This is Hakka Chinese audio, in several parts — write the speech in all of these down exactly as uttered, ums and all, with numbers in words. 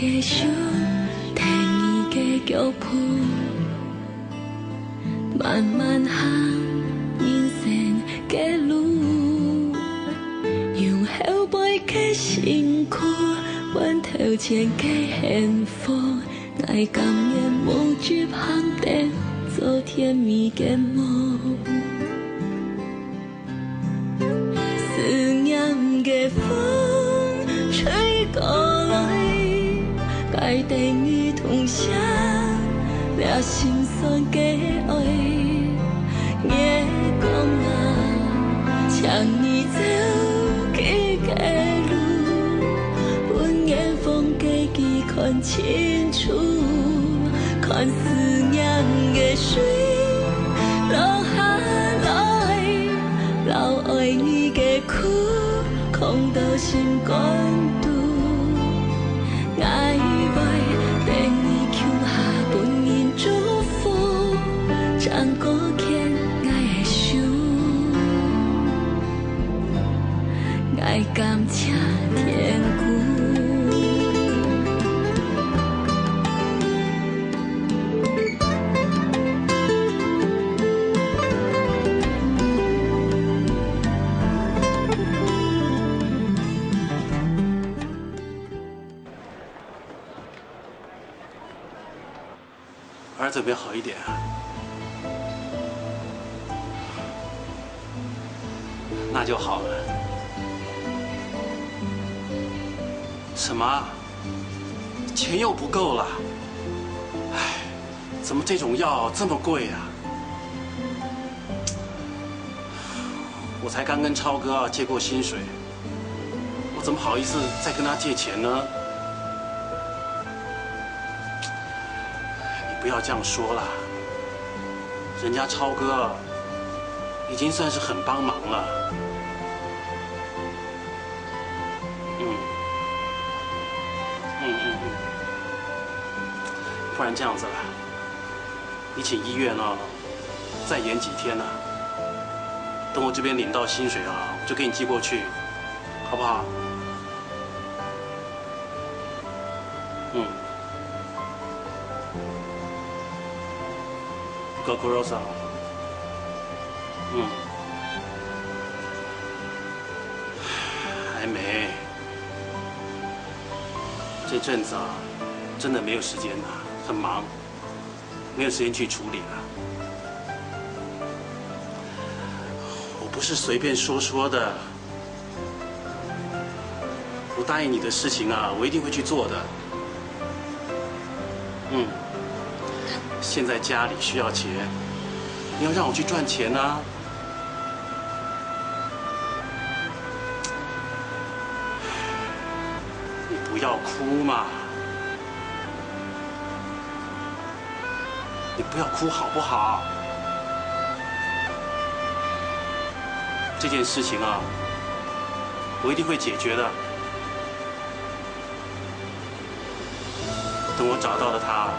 个手，跈你个腳步，慢慢行人生个路，用後背个辛苦換頭前个幸福。 𠊎甘願無執行得做甜蜜个夢。思念个風吹過來，𠊎等你同享這心酸个愛。月光啊，請你照佢个路，分遠方个佢 看清楚，看思念个水流下來，流愛你个苦，囥到心肝肚。𠊎會等你共下分人祝福，正過牽𠊎个手。 𠊎感謝天公。儿子有没有好一点啊？那就好了。什么？钱又不够了？唉，怎么这种药这么贵啊？我才刚跟超哥啊借过薪水， 我怎么好意思再跟他借钱呢？你不要这样说啦，人家超哥啊，已经算是很帮忙了。嗯，嗯嗯嗯，不然这样子啦，你请医院哦，再延几天啊，等我这边领到薪水啊，我就给你寄过去。 好不好？嗯。Go Kurosa。嗯。还没。这阵子啊，真的没有时间啊，很忙。 没有时间去处理了。我不是随便说说的，我答应你的事情啊，我一定会去做的。嗯，现在家里需要钱，你要让我去赚钱啊。你不要哭嘛。 你不要哭好不好？这件事情啊，我一定会解决的。等我找到了他，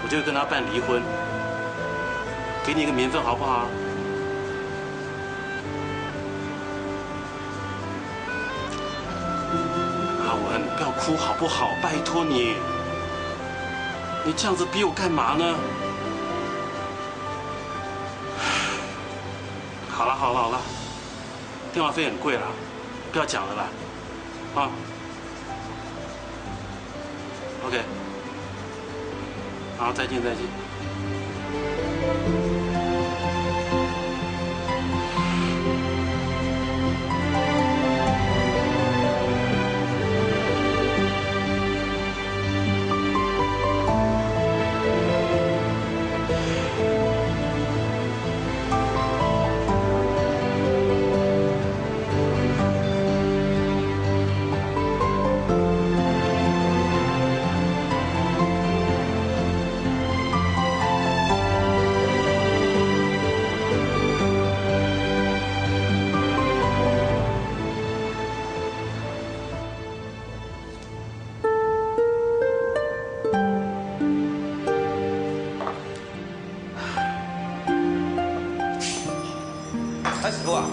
我就会跟他办离婚，给你一个名分好不好？ 阿文，不要哭好不好？拜托你，你这样子逼我干嘛呢？好了好了好了，电话费很贵了，不要讲了啦，啊。 OK，好，再见，再见。海師傅啊！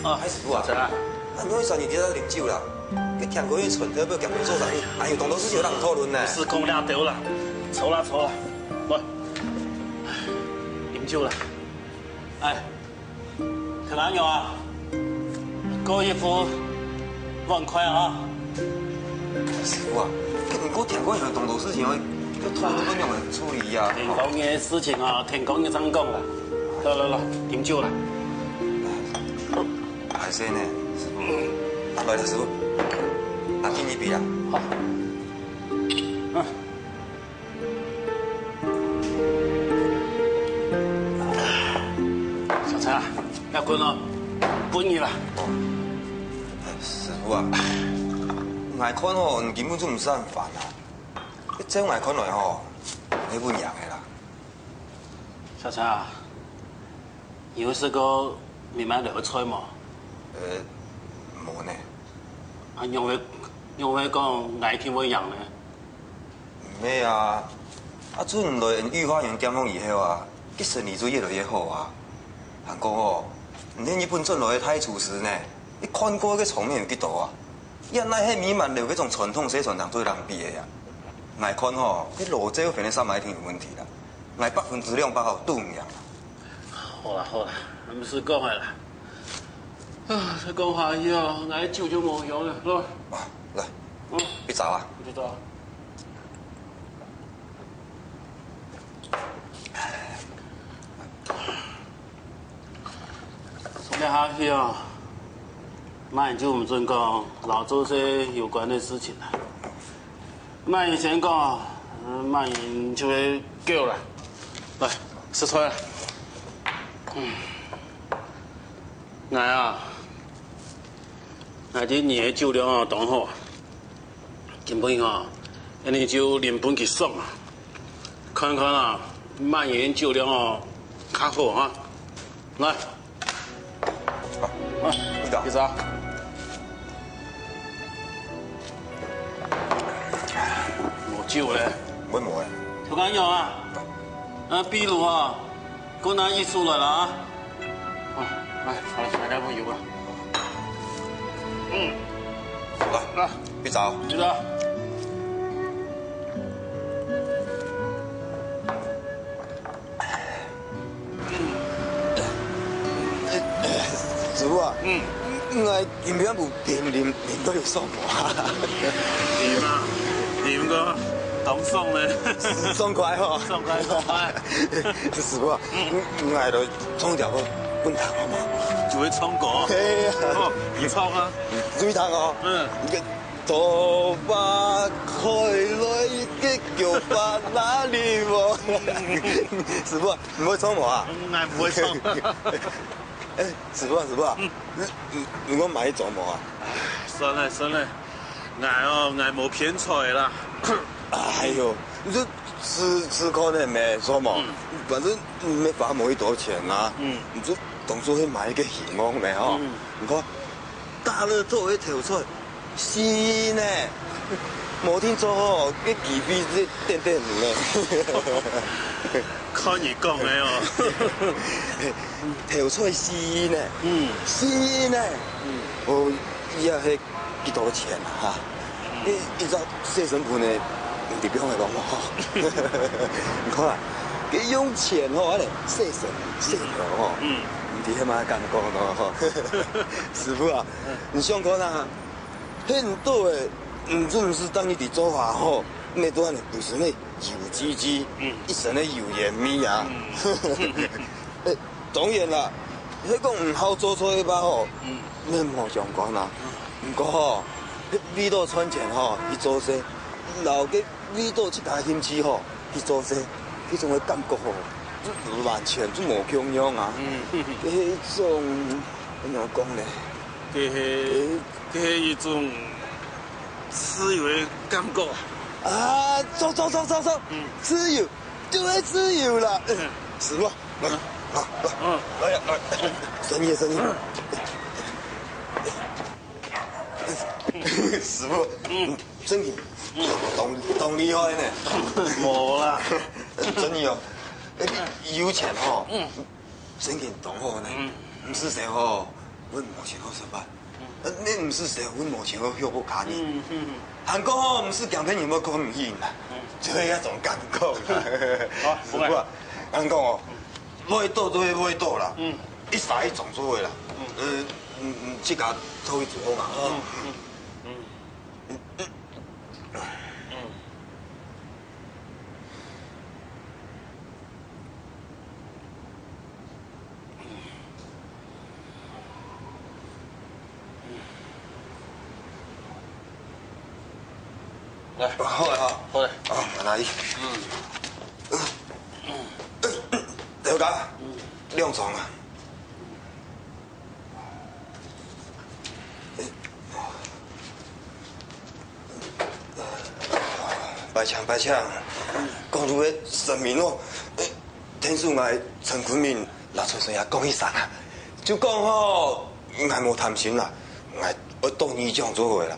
啊，海師傅啊！怎啊？啊，你為啥你在這啉酒啦？該天光日傳票無檢查做生意，還有當多事情有人討論呢。毋使講這兜啦，坐啦坐啦，來，啉酒啦。哎，陳阿勇啊，過一副碗筷啊。師傅啊，該毋過天光日還有當多事情愛，愛討論，愛仰般處理啊？天光日个事情啊，天光日正講啦。來來來，啉酒啦。 還係呢，師傅。啊，來，師傅，拿敬一杯啊。好。嗯。小陳啊，愛睏哦，分你啦。師傅啊，𠊎看吼，你根本就毋使恁煩啊。照𠊎看來吼，你會贏个啦。小陳啊， 你有食過美滿樓个菜無？呃，無呢。啊，仰會，仰會講𠊎一定會贏呢？毋係啊，啊，自從來恩御花園店項以後啊，佢生理就越來越好啊。還過哦，你係日本轉來个大廚師呢，你看過个場面有幾多啊？ 也哪係美滿樓該種傳統細餐廳做得比个啊？𠊎看吼，該老趙个便利商店一定有問題啦。𠊎百分之兩百吼，都毋贏啦。好啦好啦，毋使講个啦。啊，再講下去哦，𠊎酒就無香了，來。啊，來，嗯，別走啊。別走。 這下去哦，麼人就毋准講摎做事有關个事情啦。麼人先講，麼人就會噭啦。來，食菜啦。嗯，𠊎啊，𠊎知你个酒量哦當好，今晡日哦，恁呢就啉分佢爽啊！看看啊，麼人酒量哦較好哈。來， 啊，你講。你走。無酒咧。我無咧。頭家娘啊，啊，壁爐啊，過拿一出來啦啊。啊，來，來，來，來，有啊。嗯。來，來。你走。你走。 師傅啊，嗯。𠊎今晡日無冰啉，啉到有爽無啊？啉啊，啉个當爽呢。爽快吼。爽快，爽快。師傅啊，嗯。𠊎來唱條歌分你聽好無？就會唱歌？係啊。哦，你唱啊。注意聽哦。嗯。你个 桃花開來結局把那裡望。師傅啊，你會唱無啊？嗯，𠊎毋會唱。哎，師傅啊，師傅啊，嗯。你，你，你講買一種無啊？唉，算了，算了，𠊎哦，𠊎無偏財啦。哎喲，你就試，試看仔咩，好無？嗯。反正，嗯，沒花無幾多錢啊。嗯。你就當做係買一個希望咩吼。嗯。你看，大樂透个頭彩， 四億呢，無定著吼，該機會係等等你呢。看你講个哦。頭彩四億呢，嗯。四億呢，嗯。哦，這係幾多錢啊？哈，嗯。一，一隻細成本个，毋知放个講吼。你看啊，該用錢吼，恁呢細成細條吼，嗯。毋知係麼个感覺咯吼。師傅啊，嗯。你想看啊， 很多个，嗯，毋係，毋係當你在做下吼，你都恁呢本身个油滋滋，嗯。一身个油煙味啊。嗯。欸，當然啦，係講毋好做菜个話吼，嗯。你無相干啊。嗯。毋過吼，係為著賺錢吼，去做事，摎該為著自家興趣吼，去做事，該種个感覺吼，就完全就無共樣啊。嗯。該係一種，仰般講呢？該係，欸， 這係一種自由个感覺啊。啊，著，著，著，著，著，嗯。自由，就係自由啦。嗯。師傅，來，嗯。來，來，嗯。來呀，來。生意，生意。嗯。師傅，嗯。真个，嗯。當，當厲害呢。無啦。真个哦，欸，有錢吼。嗯。 真个當好呢。嗯。毋使愁吼，𠊎無錢好食飯。嗯。呃，你毋使笑，阮無想要歇屋下呢。嗯，嗯，嗯。還講吼，毋使驚別人會看毋起啦，嗯。這樣也總敢講啦。好，師傅啊，毋會。恁講哦，會倒就會倒啦，嗯。一儕一種做伙啦。嗯。呃，嗯，嗯，自家討去做好嘛，吼。嗯，嗯，嗯。嗯。嗯。 來。好了，好。好了。啊，來。嗯。了解。嗯。兩張啊。 拜請，拜請，講到个神明哦，天使𠊎陳坤明摎財神爺講一聲啊，就講吼，𠊎無貪心啦，𠊎愛倒二獎做伙啦，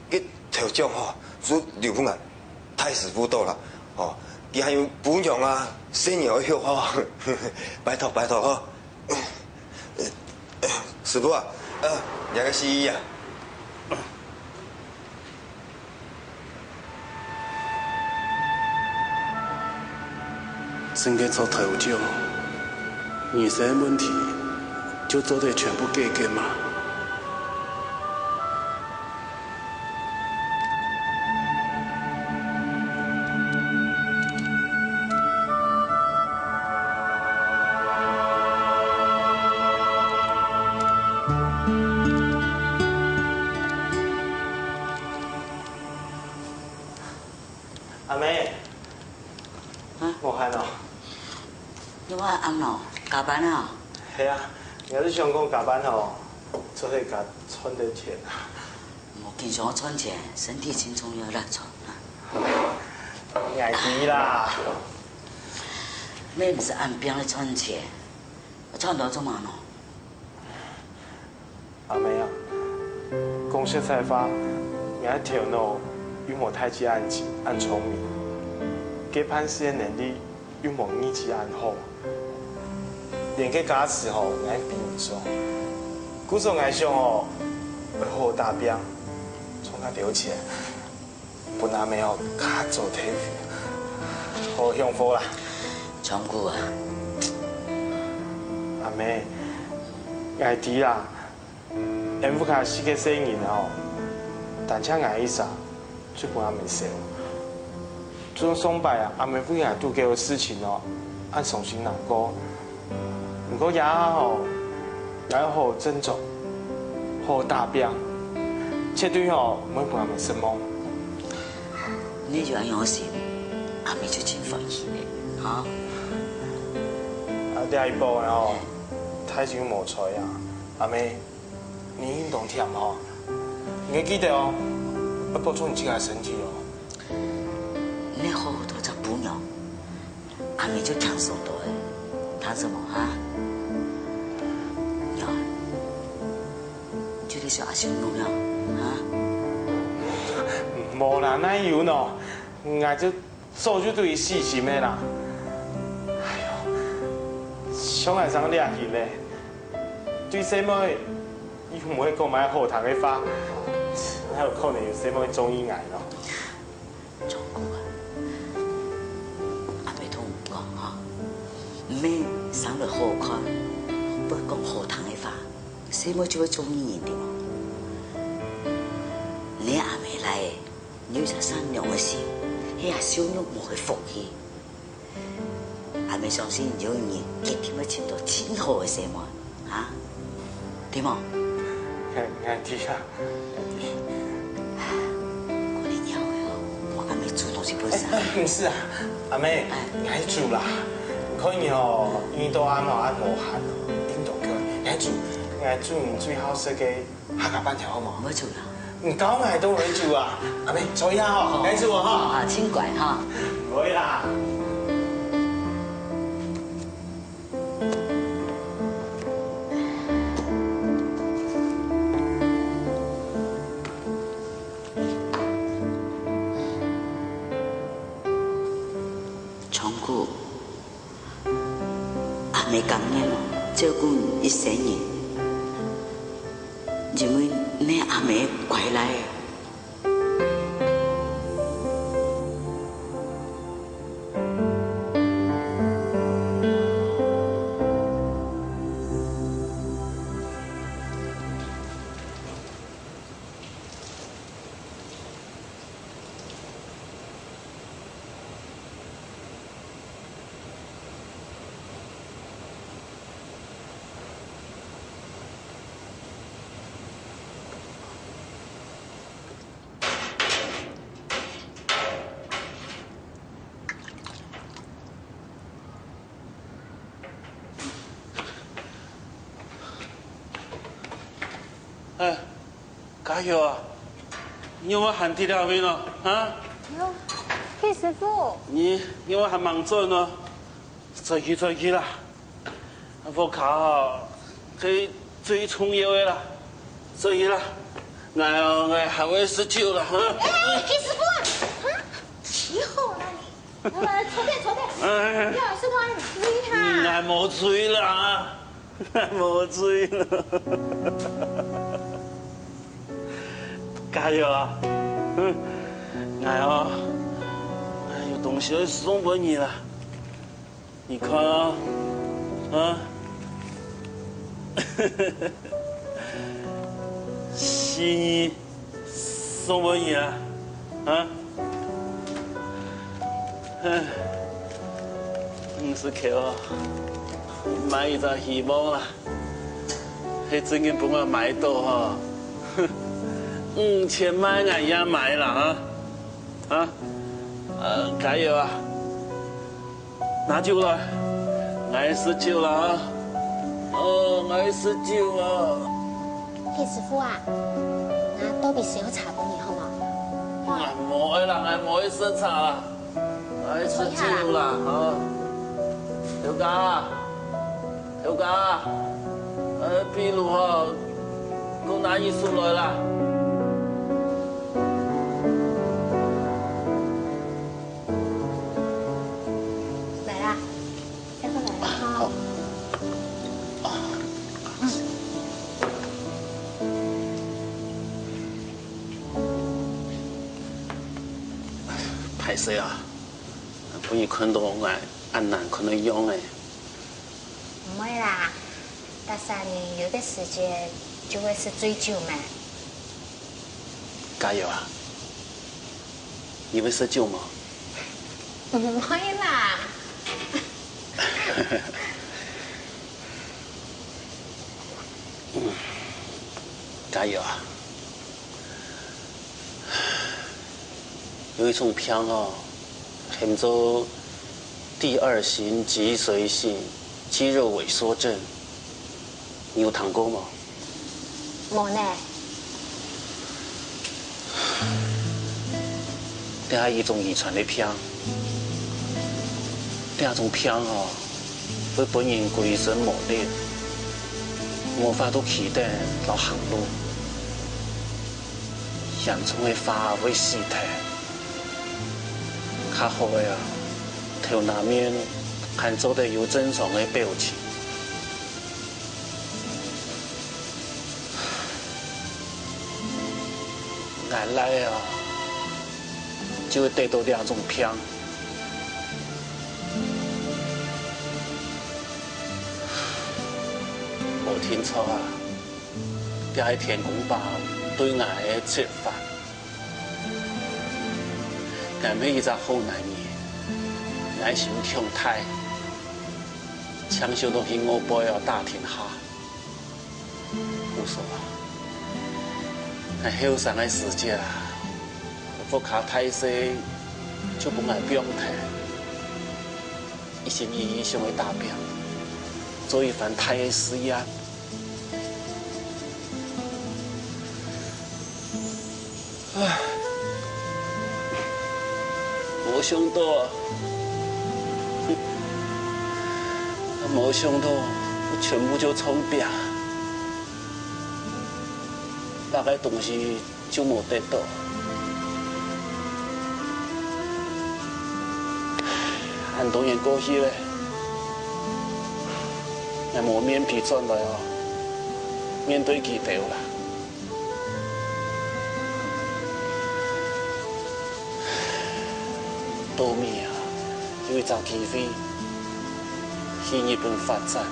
該頭獎吼，就留分𠊎大師傅倒啦，哦，佢還有餔娘啊、細人愛歇吼，拜託拜託吼。 師傅啊，呃，這个示意啊。真个做頭獎，人生个問題就做得全部解決嗎？ 阿姆，啊？無閒哦？你無閒哦？加班啊？係啊，𠊎就想講加班哦，做得加賺點錢啊。無，經常愛賺錢，身體盡重要啦，賺啊。𠊎知啦。你毋使恁拚來賺錢，賺到做麼个呢？ 阿姆啊，講實在話，𠊎頭腦又無大姊恁恁聰明，該辦事个能力又無二姊恁好，連該家事吼，𠊎比毋上。故所𠊎想哦，愛好好打拚，賺較多錢。 分阿姆哦較早退休，好享福啦。昌牯啊，阿姆，𠊎知啦，𫣆屋下四個細人哦，單淨𠊎一儕，就分阿姆愁。就算上擺啊，阿姆為𠊎堵該兜事情哦，恁傷心難過， 毋過這下吼，𠊎愛好好振作，好好打拚，絕對吼，毋會分阿姆失望。你有恁樣个心，阿姆就盡歡喜咧，哈？啊，這一擺个吼，嘿。大姊無在啊，阿姆，你應當忝吼，你愛記得哦，愛保重你自家个身體哦。你好好討隻餔娘， 阿姆就輕鬆多咧，聽著無哈？喲，就係想阿秀娘了，哈？無啦，哪有呢？𠊎就早就對佢死心个啦。哎喲，像𠊎生這形咧，對細妹又毋會講麼个好聽个話，哪有可能有細妹中意𠊎呢？ 昌牯啊，阿姆同你講吼，毋係生來好看，會講好聽个話，細妹就會中意人个哦。你阿姆倈仔，你有隻善良个心，係阿秀娘無个福氣。 阿姆相信有一日一定會尋到盡好个細妹，哈？對無？𠊎，𠊎知啊，𠊎知。過年以後哦，阿姆煮東西分你食。哎，哎，毋使啊，阿姆，哎。𠊎煮啦。你看你哦，你都恁樣恁無閒哦，恁多个，𠊎煮，𠊎煮你最好食个 客家粄條好無？毋會煮啦。你教𠊎都會煮啊！阿姆，坐一下吼，哦，𠊎煮哦吼。啊，真乖哈。毋會啦。昌牯，阿姆甘願照顧你一生人。 因為你阿姆，乖倈。 哎，家友啊，你仰會還在這位呢？啊？喲，皮師傅。你，你仰會還吂轉呢？轉去，轉去啦！屋下吼，係最重要个啦！轉去啦！𠊎哦，𠊎還會食酒啦，哈！哎，皮師傅啊！啊，你好啦你！ 來，來，坐等，坐等。哎。你好，師傅，你注意哈。嗯，𠊎無醉啦，𠊎無醉啦。家友啊，嗯，𠊎哦，哎，有東西愛送分你啦。你看啊，啊。 心意送分你啊，啊？唉，五十箍啊，買一隻希望啦，係真个分𠊎買到吼，五千萬𠊎也買啦，啊？啊？呃，加油啊！ 拿酒來，𠊎愛食酒啦！哦，𠊎愛食酒啊！皮師傅啊，𠊎倒杯燒茶分你好無？啊，無愛啦，𠊎無愛食茶啦，𠊎愛食酒啦，吼！頭家，頭家，呃，壁爐吼，過拿一隻來啦！ 來啦，再過來啦哈。好。歹勢啊，分你看到𠊎恁難看个樣仔。毋會啦，逐儕人有个時節就會食醉酒咩。加油啊！ 你會食酒無？毋會啦。加油啊！有一種病哦，喊做第二型脊髓性肌肉萎縮症，你有聽過無？ 無呢。這係一種遺傳个病。這種病吼，會分人歸身無力，無法度企等摎行路。嚴重个話會死忒。較好个啊，頭那面還做得有正常个表情。 𠊎倈仔啊，就會得到這種病。無定著啊，這係天公伯對𠊎个責罰。𠊎毋係一隻好男人，𠊎心腸大，淨想到去外背啊打天下。 毋錯啊，𠊎後生个時節啊，屋下大細就分𠊎放忒，一心一意想愛打拚，做一番大个事業。唉，無想到啊，無想到，全部就撞壁。 逐个東西就無得到。恁多年過去咧，𠊎無面皮轉來哦，面對佢兜啦。到尾啊，有一隻機會去日本發展，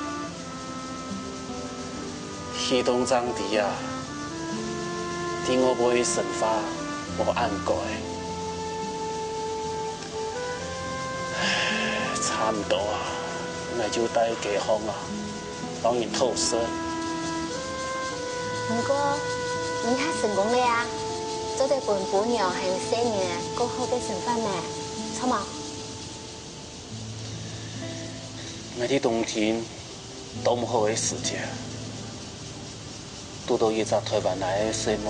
去當正知啊，在外背生活無恁該。唉，差毋多啊，𠊎就戴街項啊。 幫你偷食。毋過，你較成功了啊，做得分餔娘還有細人過好个生活呢，著無？𠊎在東京當好个時節，堵到一隻臺灣來个細妹，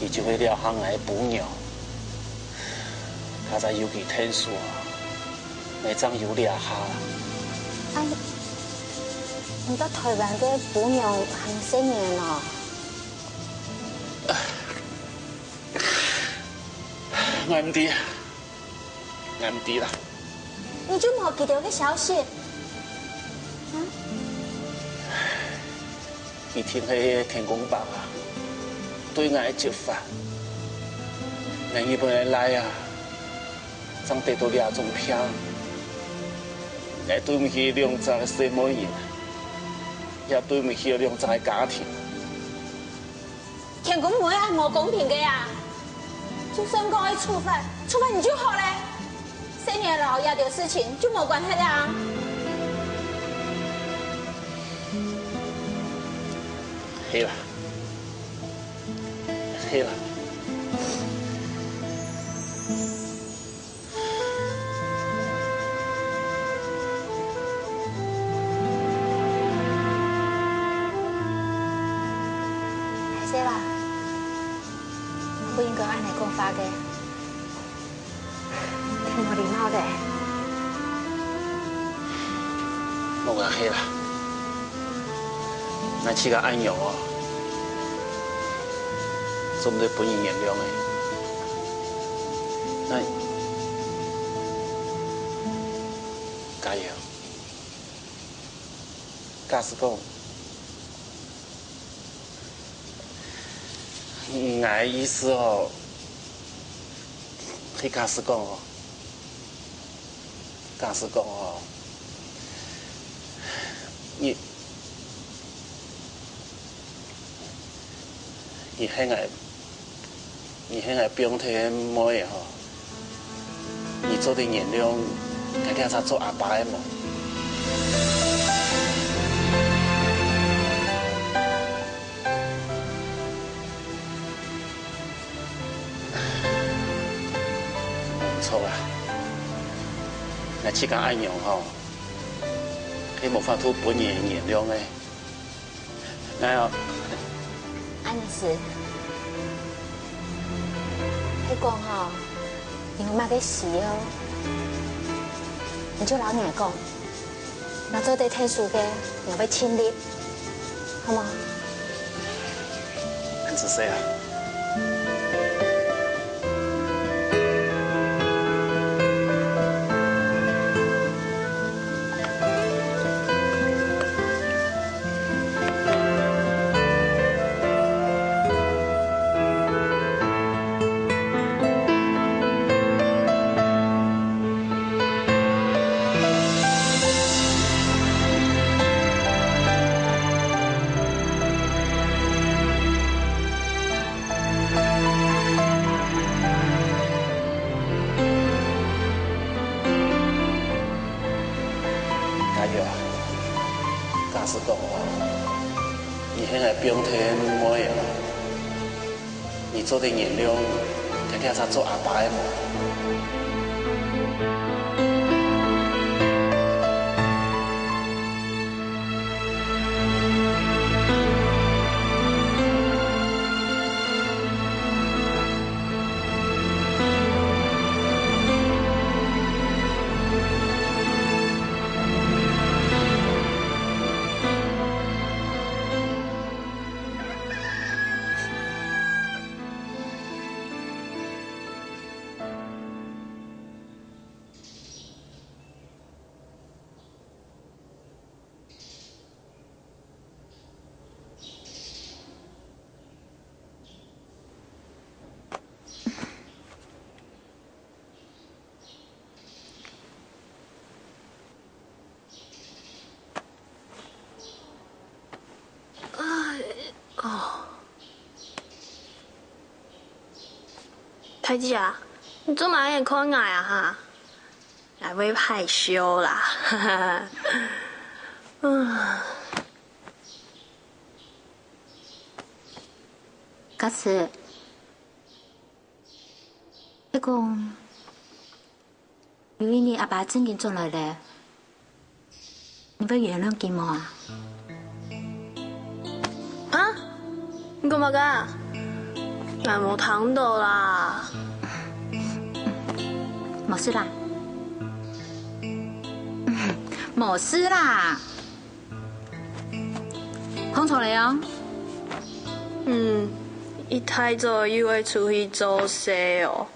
佢就係這下𠊎个餔娘。 佳哉有佢𢯭手啊，𠊎正有這下。哎，你到臺灣个餔娘還細人哦？𠊎毋知，𠊎毋知啦。你就無佢兜个消息？啊？ 佢定係天公伯啊，對𠊎个責罰。𠊎日本个倈仔啊，正得到這種病。𠊎對毋起兩隻个細妹人，也對毋起兩隻个家庭。天公毋會恁無公平个啊！就算講愛處罰，處罰你就好咧。 細人摎這兜事情就無關係啊。係啦，係啦。係啦，毋應該恁樣講話个。 忒無禮貌个。無關係啦，𠊎自家恁樣哦，做毋得分人原諒个。𠊎，加油！假使講， 𠊎个意思哦，係假使講哦，假使講哦，你，你係𠊎，你係𠊎放忒个妹仔吼。 你做得原諒𠊎這隻做阿爸个無？毋著啊，𠊎自家恁樣吼，係無法度分人原諒个。 𠊎哦，恁樣式，係講吼，你有麼个需要，你就摎𠊎講，𠊎做得𢯭手个，𠊎會盡力，好無？恁仔細啊！ 佳玉啊，假使講哦，你係𠊎放忒个妹仔哦，你做得原諒𠊎這隻做阿爸个無？大姊啊，你做麼个看𠊎啊哈？𠊎會害羞啦。嗯。假使，你講，有一日阿爸正經轉來咧， 你會原諒佢無啊？啊？你講麼个啊？𠊎無聽到啦。無事啦。無事啦。講錯了哦。嗯，一大早又愛出去做事哦。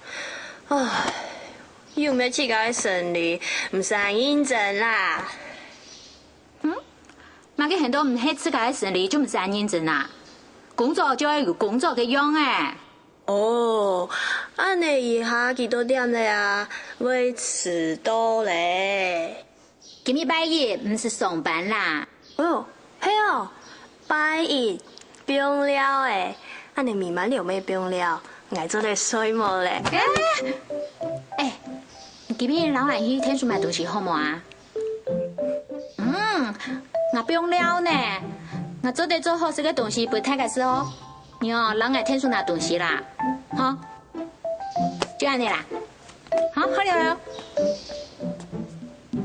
唉。 又毋係自家个生理，毋使認真啦。嗯？麼个喊到毋係自家个生理就毋使認真啊？工作就愛有工作个樣仔。哦，恁呢一下幾多點了啊？會遲到咧。今日拜一，毋使上班啦。哦，係哦，拜一。 放尞欸，恁呢美滿樓乜放尞，𠊎做得睡目咧。欸，你今晡日摎𠊎去天水買東西好無啊？嗯，𠊎放尞呢，𠊎做得做好食个東西分大家食哦。你哦，摎𠊎天水拿東西啦，好，就恁呢啦。好，好了哦。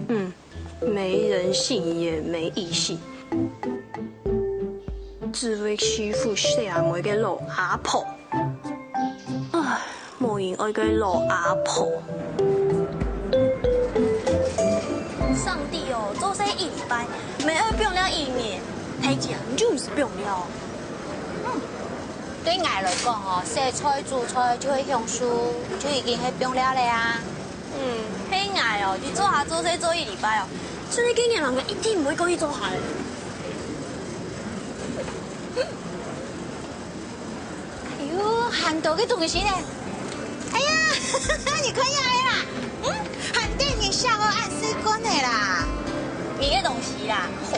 嗯。 沒人性也沒義氣，只會欺負細阿妹个老阿婆。唉，無人愛个老阿婆。上帝哦，做事一禮拜，乜愛放尞一日，大姊啊，你就毋使放尞。嗯，對𠊎來講哦，洗菜煮菜就係享受，就已經係放尞了啊。 嗯，係𠊎哦，你做下做事做一禮拜哦，所以今日人家一定毋會過去做下了。哎喲，還多个東西呢！哎呀，你看這个啦，嗯，還得你下個暗示棍的啦。你个東西啦，好，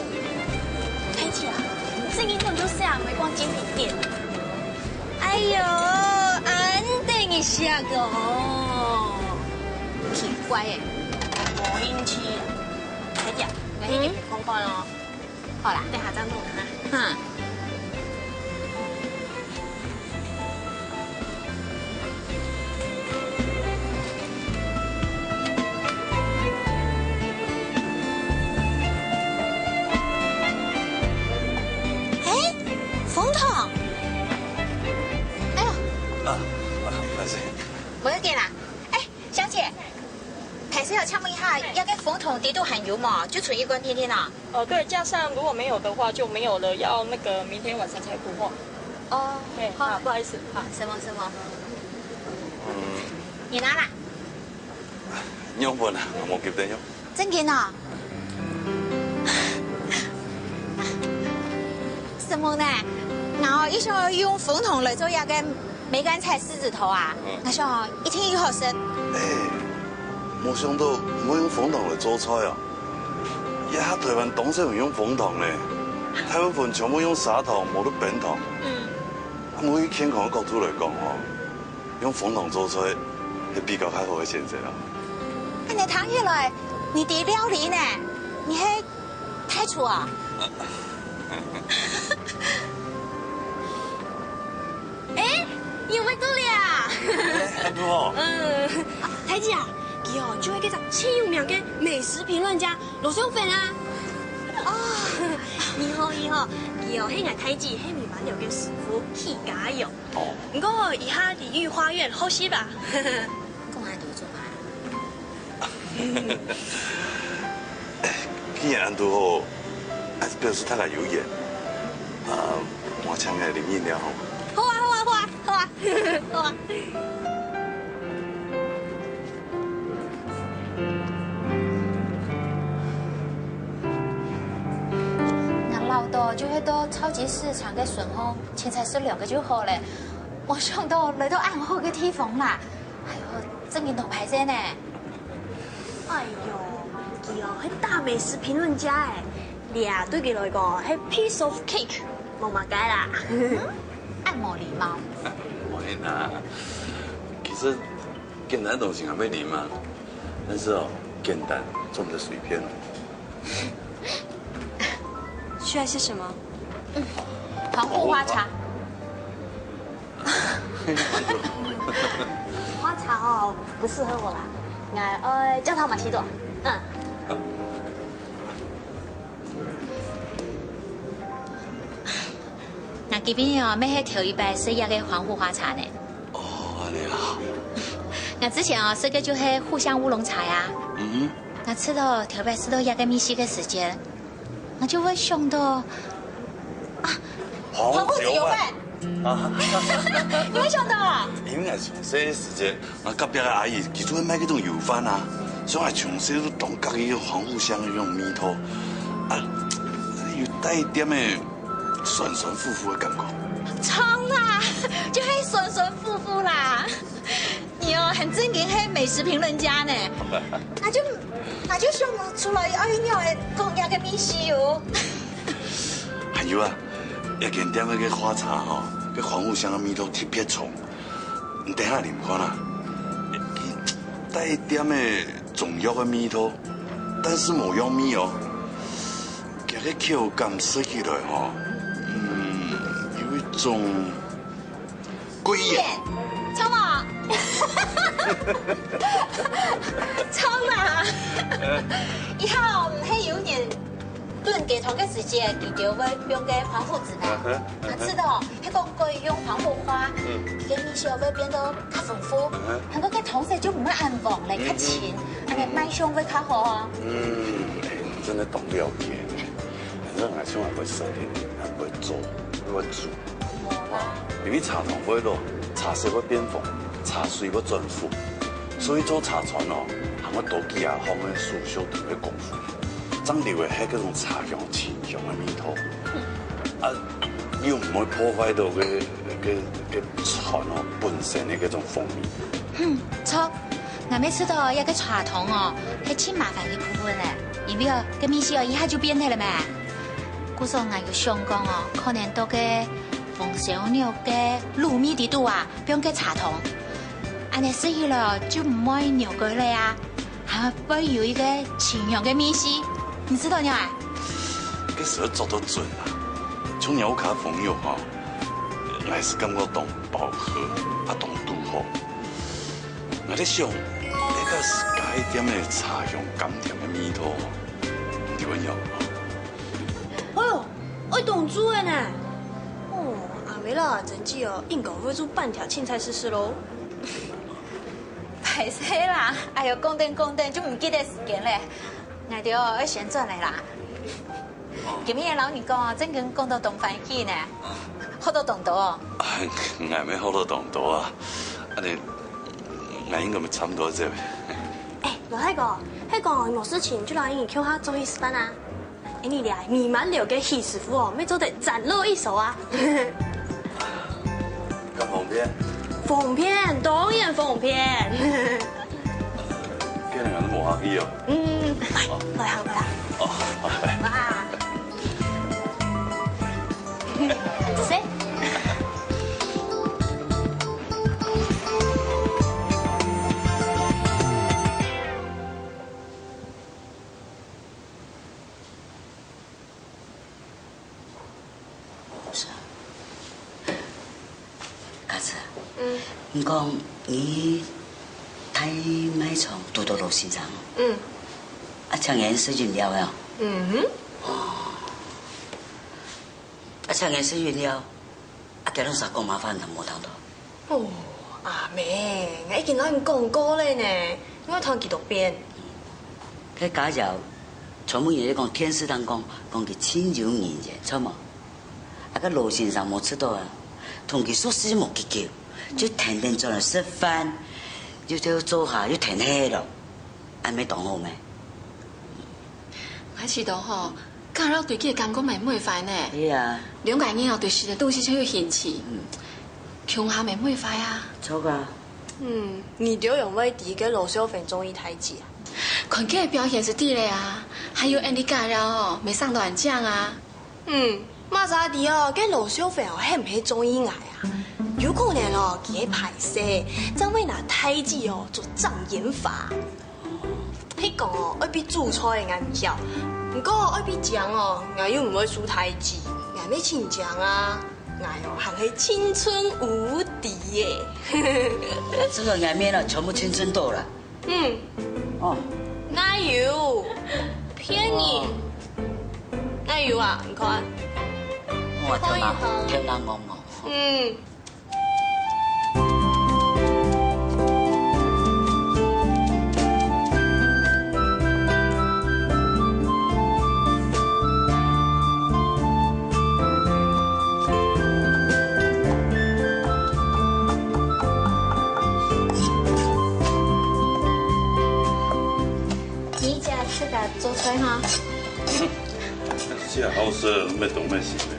大姊啊，最近根本就係啊，沒逛精品店。 哎喲，恁得人惜个哦！奇怪欸，無興趣。大姊，𠊎去入去看看哦。好啦，等下再問哈。嗯。欸，紅桶。 哎喲。啊，啊，歹勢。無要緊啦。哎，小姐，歹勢哦，請問一下，這个紅桶底肚還有無？就存一罐定定哦。哦，對，架上如果沒有的話就沒有了，要那個明天晚上才補貨。哦，對，好。啊，不好意思，啊。什麼什麼？嗯。你拿啦。 用分啊，𠊎無急等用。正經啊？什麼呢？𠊎哦，一想愛用紅桶來做這个梅乾菜獅子頭啊，嗯。𠊎想哦，一定有好食。哎，無想到會用紅桶來做菜啊！這下台灣當少人用紅桶呢，大部分全部用砂桶，無就冰桶。嗯。啊，無以健康个角度來講吼， 用紅桶做菜，係比較較好个選擇啊。恁呢聽起來，你知料理呢？你係大廚啊？欸，你有買到了啊？欸，還不錯。嗯，啊，大姊啊，佢哦，就係該隻盡有名个美食評論家羅秀芬啊。哦，你好，你好，佢哦，係𠊎大姊，係美滿樓个師傅，起家个哦。 哦。毋過，這下禮遇花園學習吧。講恁多做麼个？既然恁堵好，還係表示大家有緣。啊，𠊎請你啉飲料好無？好啊，好啊，好啊，好啊，好啊。𠊎恅著就係到超級市場个順風 青菜食涼个就好了。無想到來到恁好个地方啦。哎喲，正經當歹勢呢。哎喲，佢哦，係大美食評論家欸，這對佢來講係piece of cake，無麼个啦。恁無禮貌。毋會啦，其實這簡單个東西還會啉啊，但是哦，簡單做毋得隨便。需要些什麼？黃扈花茶。花茶哦，不適合我啦。哎，呃，焦糖瑪奇朵。嗯。𠊎今晡日哦，乜係頭一擺食這个黃扈花茶呢。哦，恁樣啊。𠊎之前哦，食个就係馥香烏龍茶呀。嗯哼。𠊎試著頭擺試著這个味緒个時節，𠊎就會想到，啊，黃扈子油飯。啊。你會想到啊？因為𠊎從細个時節， 𠊎隔壁个阿姨，佢就會賣該種油飯啊，所以𠊎從細就當合意黃扈香个該種味道，啊，有帶一點仔酸酸苦苦个感覺。著啦，就係酸酸苦苦啦。你哦，還真經係美食評論家呢。𠊎就，𠊎就想毋出來愛仰仔講這个味緒哦。還有啊，這間店个該花茶吼，該黃扈香个味道特別重。 你等下啉看啊，帶一點仔中藥个味道，但是無藥味哦。佢个口感食起來吼，嗯，有一種桂圓。著無？著啦！以後毋係有人燉雞湯个時節，佢就會用个黃扈子咩？嗯哼，嗯哼。𠊎試著哦， 係講改用黃扈花，嗯。佢个味緒會變到較豐富，嗯哼。還過該湯色就毋會恁黃咧，嗯哼。較清，恁樣賣相會較好啊。嗯，哎，你真的當了解呢。反正𠊎從來毋會食个，也毋會做，毋會煮。無啦。因為茶湯會老，茶色會變黃，茶水會轉苦，所以做茶磚哦，還愛多幾下項个手續同个功夫。 正留个係該種茶香、清香个味道。啊，又毋會破壞到該，該，該磚哦本身个該種風味。嗯，著。𠊎乜試著這个茶湯哦，係盡麻煩个部分咧，因為哦，該味緒哦一下就變忒了咩。故所𠊎有想講哦，可能到該紅燒肉个滷味底肚啊， 放个茶湯，恁樣食起來就毋會肉乾了啊，還會有一个清香个味緒，你試著無啊？該時候做到準啊！像𠊎屋下个風肉吼，𠊎係感覺當飽和，啊當堵好。𠊎在想，這个係該店个茶香甘甜个味道，你有無？哎喲， 愛當煮个呢。哦，阿妹啦，珍姐哦，應該會煮粄條青菜試試囉。歹勢啦，哎喲，講等講等就毋記得時間咧。𠊎兜愛先轉來啦。今日摎你講哦，正經講到當歡喜呢，學到當多哦。𠊎乜學到當多啊，恁樣，𠊎應該乜差毋多這。哎，羅大哥，係講你無事情就來𠊎兜共下做伙食飯啊。 哎，你這美滿樓个許師傅哦，乜做得嶄露一手啊！敢方便？方便，當然方便。今日𠊎都無客氣哦。嗯，來，來行，來行。哦，好，來。哇！這誰？ 家慈，嗯。你講你大賣場堵著羅先生哦？嗯。啊，請人食飲料哦？嗯哼。哦。啊，請人食飲料，啊，佢兩儕講麼个話你無聽著？ 哦，阿妹，𠊎已經摎你講過了呢，你愛聽幾多遍？該佳餚，全部人都講電視上講，講佢盡有人緣，著無？啊，該羅先生無食著啊，同佢熟事無幾久，就跈等轉來食飯，又就坐下又跈等忒了，恁樣當好咩？𠊎試著吼， 佳餚對佢个感覺乜毋會壞呢。係啊。兩個人哦，對食个東西就有興趣。嗯。共下乜毋會壞啊。著啊。嗯，你兜仰會知該羅少芬中意大姊啊？看佢个表現就知了啊，還有𫣆俚佳餚哦，乜生到恁靚啊。嗯，麼儕知哦，該羅少芬哦，係毋係中意𠊎啊？有可能哦，佢个敗勢，正會拿大姊哦做障眼法。係講哦，愛分煮菜个𠊎毋曉，毋過愛分靚哦，𠊎又毋會輸大姊，𠊎乜盡靚啊！𠊎哦，還係青春無敵耶！這個𠊎乜啦，全部青春痘了。嗯，哦，哪有？騙人！哦，哪有啊？你看，我天哪，看一下。天哪，戇戇。嗯。 你家自家做菜哈？這下好食，毋係當咩食咧。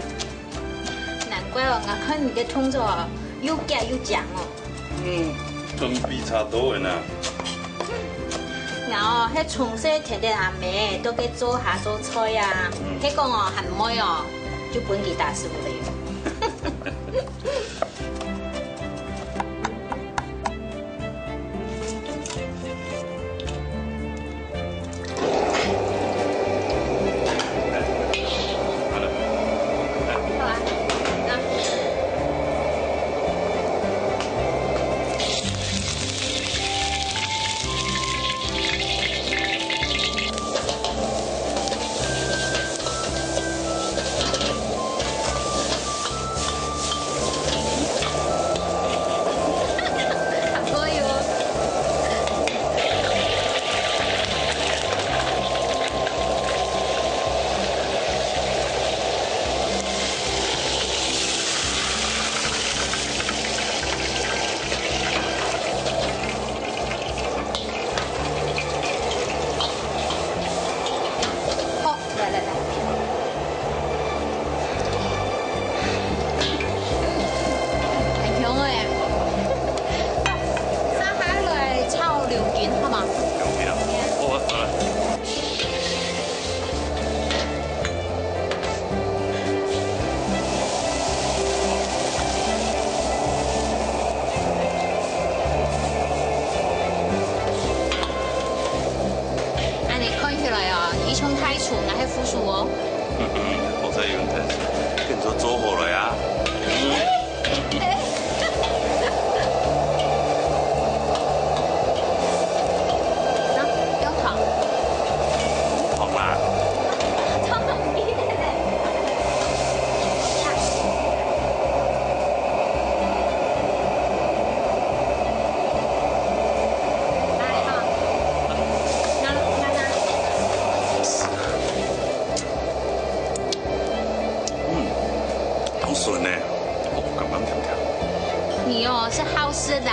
難怪哦，𠊎看你个動作哦，又遽又靚哦。嗯，跟比差多了呢。𠊎哦，係從細跈等阿姆，都該做下做菜啊。嗯。係講哦，還妹哦，就分佢打輸了。 好，來來來。很香欸。這下來炒柳根，好嗎？柳根啊，好啊，好啊。 恁呢看起來哦，你像大廚，𠊎係副廚哦。好在有人看，跟你說做好了呀。 嗯，當順呢，哦，感覺甜甜。你哦，係好食啦。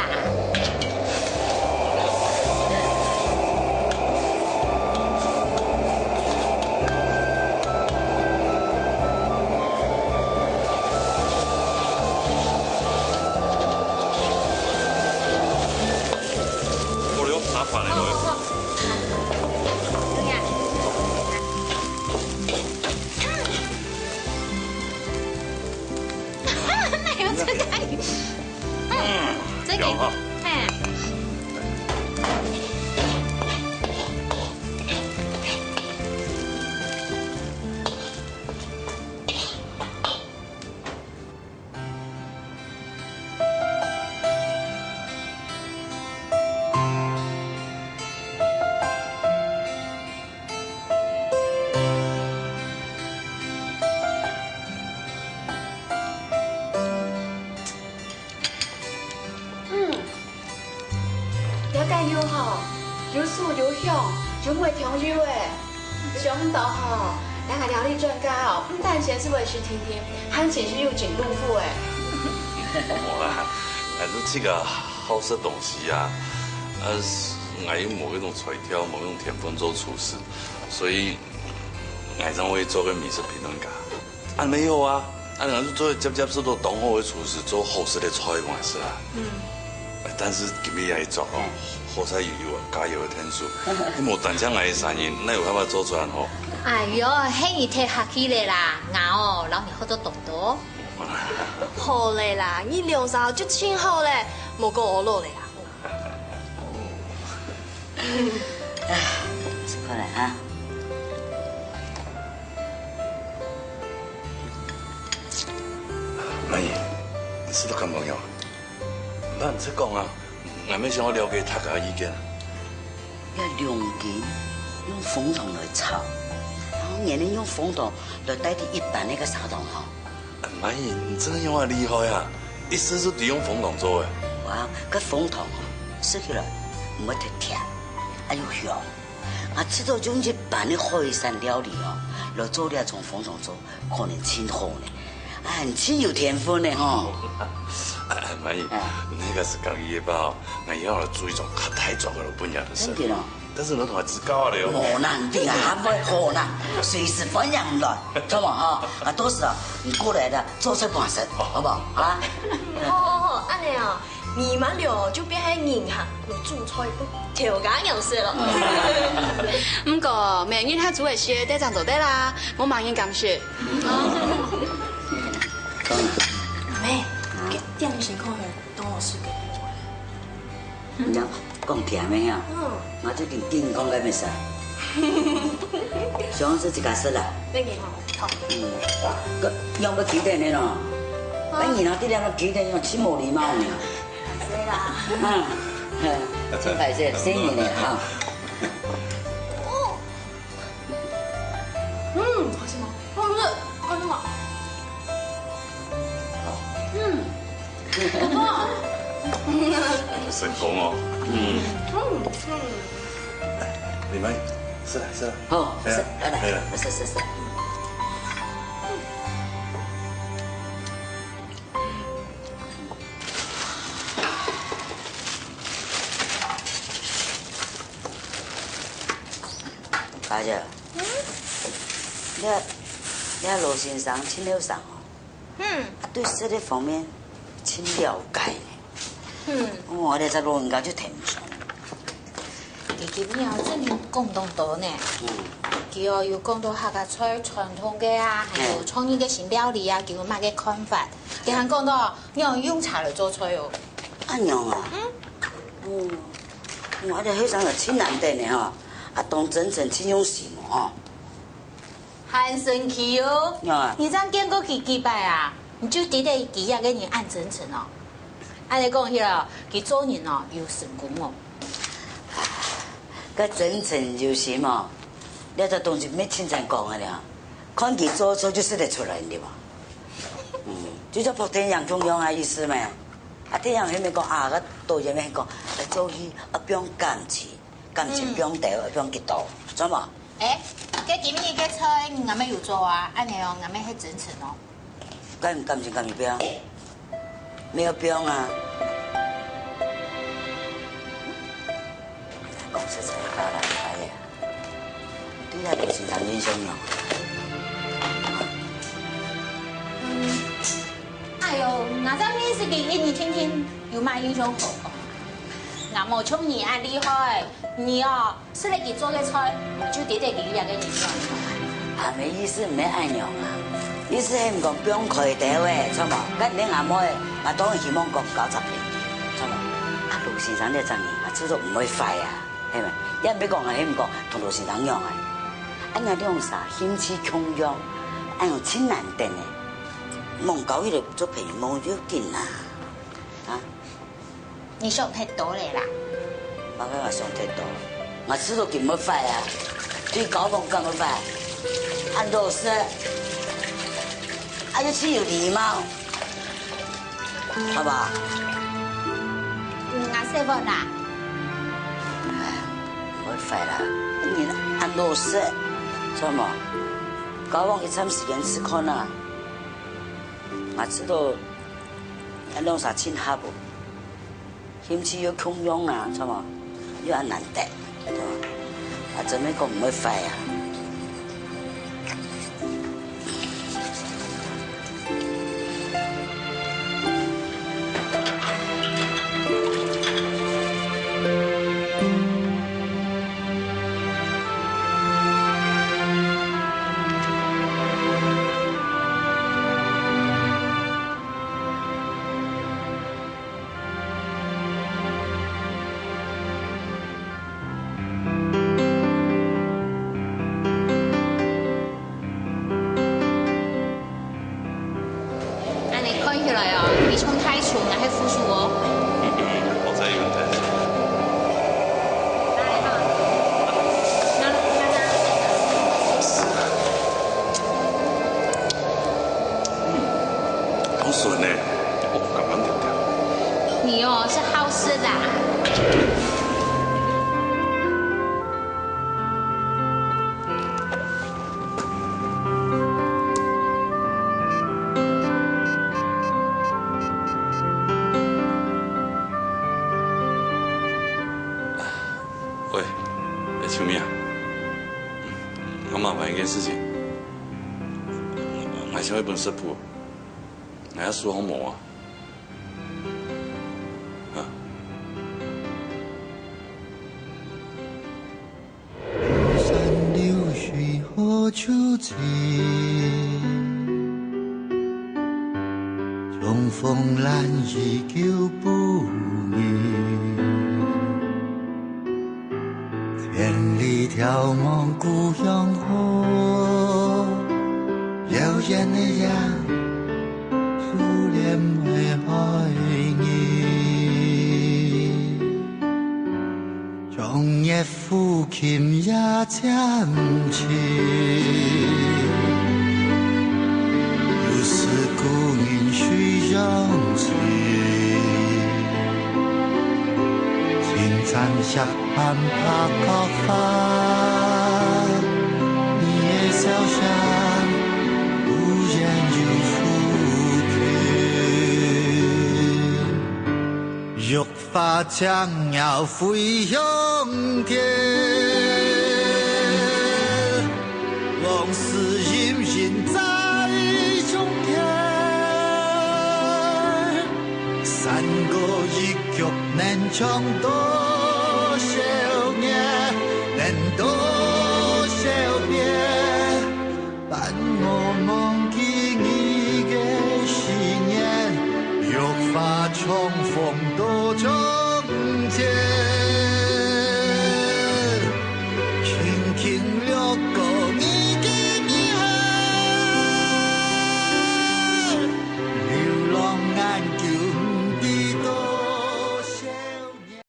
我有打飯的，我有。哦，好。 哪有這個？嗯，這個，有哈。嘿。嗯，這個又好，又酥又香，又無忒油欸。想毋到吼，這個料理專家哦，毋單淨係會食甜甜，還真係有真功夫欸。無啦，還係自家好食東西啊，啊，𠊎又無該種才調，無該種天分做廚師，所以𠊎正會做個美食評論家。 恁樣好啊，恁樣就做接接受到當好个廚師，做好食个菜，𠊎係啊。嗯。哎，但是今日這一桌哦，好彩有有啊，加油个天數，你無單淨𠊎一儕人，哪有辦法做出恁好？哎喲，係你忒客氣了啦，𠊎哦，摎你合作當多。啊，好咧啦，你兩儕就盡好咧，莫講我老咧啦。食飯來哈。滿姨，你食到敢無樣？毋怕毋使講啊，𠊎乜想愛了解大家个意見。這龍筋用紅糖來炒，然後原來用紅糖來代替一般个个砂糖吼。 滿姨，你真个仰恁厲害啊！一試就知用紅糖做个。哇，該紅糖吼，食起來毋會忒甜，還有香。𠊎試著用一般个海產料理哦，來做這種紅糖粥，可能盡好呢。啊，你盡有天分呢吼。滿姨，你該係家己个包，𠊎以後來煮一種較大桌个來分人食。真个哦。 但是你同𠊎指教下了。好難定啊，還會好難，隨時歡迎你來，知無哈？啊，到時啊，你過來个做菜分𠊎食，好不好？啊？好好好，恁樣啊，你滿了就變係人客，你煮菜分頭家娘食了。毋過，每日下煮个事，得正做得啦，無麼人敢食。講啊，妹，這點心看起來當好食个。 你講甜个呀？嗯。𠊎最近健康个物事。想食自家食啦。恁樣吼，好。嗯。个，用个幾點个咯？哎，你拿這兩个幾點用，真無禮貌呢。是啦。嗯，真歹勢，新年了哈。 嗯，好吃吗？好吃，好吃吗？嗯，不错。成功哦。嗯。嗯嗯。你們，是啦是啦。好，哎呀是，來哎呀來，是是是。大姐，你看，你看羅先生真後生哦，嗯啊，對食个方面真了解呢。嗯，哦，這隻老人家就聽毋上。佢今日哦，真係講當多呢。嗯，佢哦，有講到客家菜傳統个啊，還有創意个新料理啊，佢有麼个看法。佢還講到，你用用茶來做菜哦。恁樣啊？嗯，哇，這後生人真難得呢吼，啊，當真誠，真用心哦。還神奇哦！啊你正見過佢幾擺啊？你就知得佢這个人恁真誠哦。恁樣講起來哦，佢做人哦有成功哦。該真誠有心哦，這隻東西毋係親像講个了，看佢做出就食得出來，對吧？嗯，就像拍電影共樣个意思咩？啊，電影裡面講啊，該導演面講，來做戲啊，放感情，感情放多，放幾多，知無？哎，該今日个菜，𠊎乜有做啊，恁樣哦，𠊎乜係真誠哦。 該毋感情敢有放？沒有放啊。講實在話啦，哎呀，對那個先生印象呢？哎喲，𠊎正認識佢一年定定，有麼印象好講？𠊎無像你恁厲害，你哦， 食了佢做个菜，就知得佢這个人樣。阿姆意思毋係恁樣啊，意思係毋講放開兜仔，著無？該你阿妹，𠊎當然希望講交隻朋友，著無？啊，羅先生這隻人啊，做做毋會壞啊，係無？也毋係講啊，係毋講同羅先生樣啊，恁樣兩儕興趣共樣，恁樣真難得呢。望交佢兜做朋友無要緊啊，啊。 你想忒多了啦。麼个𠊎想忒多？𠊎知道佢毋會壞啊，對交往敢會壞？恁老實，啊又盡有禮貌，好無？嗯，𠊎說話啦。毋會壞啦，人恁老實，著無？交往一站時間試看啊，𠊎知道，恁兩儕盡合哦。 興趣又共樣啊，著無？又恁難得，著無？啊，真係講毋會壞啊。秋明啊，𠊎麻煩一件事情，𠊎想愛一本食譜，𠊎愛書好無啊？啊？ 山流水好秋情，重逢难以久不宁。千里眺望故鄉好，遙遠的羊，思念的海儿。 长夜抚琴夜渐静，又是故人水中情。青山石板白角花，你的笑声忽远又忽近。 花轻摇飞向天，往事隐隐在胸间。山歌一曲能唱多少